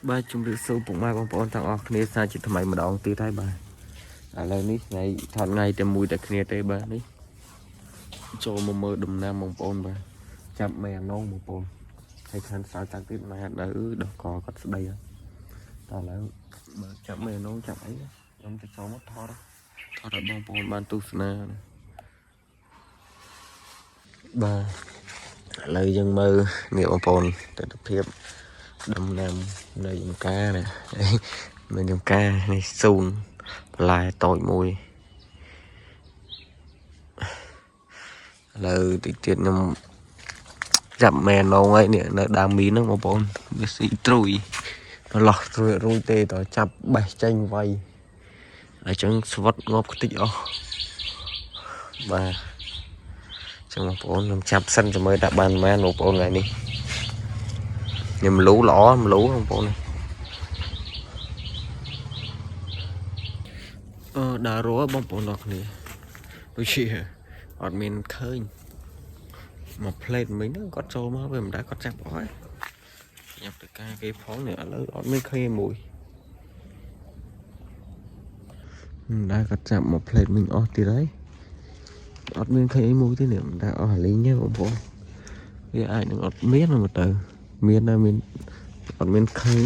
បាទជំរាបសួរពុកម៉ែបងប្អូនទាំងអស់គ្នាសាជាថ្មីម្ដងទៀតហើយបាទឥឡូវនេះថ្ងៃថតថ្ងៃតែមួយតែគ្នាទេបាទនេះចូលមកមើលដំណាំបងប្អូនបាទចាប់មេអានងបងប្អូនហើយខានសើតាក់ទៀតម៉ែនៅដោះកគាត់ស្ដីហើយតើឥឡូវបើចាប់មេអានងចាប់អីខ្ញុំទៅចូលមកថតថតឲ្យបងប្អូនបានទស្សនាណាបាទឥឡូវយើងមើលនេះបងប្អូនទស្សនភាព ដំណាំនៅចំការនេះ មានចំការនេះសូនបន្លែតូចមួយឥឡូវតិចទៀតខ្ញុំចាប់មែននងហើយនេះនៅដើមមីនហ្នឹងបងប្អូនវាស៊ីត្រួយប្រឡោះត្រួយរួចទេតចាប់បេះចេញវៃអញ្ចឹងស្វិតងាប់ខ្ទេចអស់បាទអញ្ចឹងបងប្អូនខ្ញុំចាប់សិនចាំមើលដាក់បានប៉ុន្មានបងប្អូនថ្ងៃនេះខ្ញុំលូល្អមលូបងប្អូននេះ អឺដើររស់បងប្អូនអរគ្នាដូចជាអត់មានឃើញមកផ្លេតមិញហ្នឹងគាត់ចូលមកវាមិនដែរគាត់ចាប់អស់ហើយញ៉ាំទៅការគេផងនេះឥឡូវអត់មានឃើញឯមួយមិនដែរគាត់ចាប់មកផ្លេតមិញអស់ទៀតហើយអត់មានឃើញអីមួយទេនេះមិនដែរអស់អាលីងទេបងប្អូនវាអាចនឹងអត់មានមកទៅមានដែរមានអត់មានឃើញ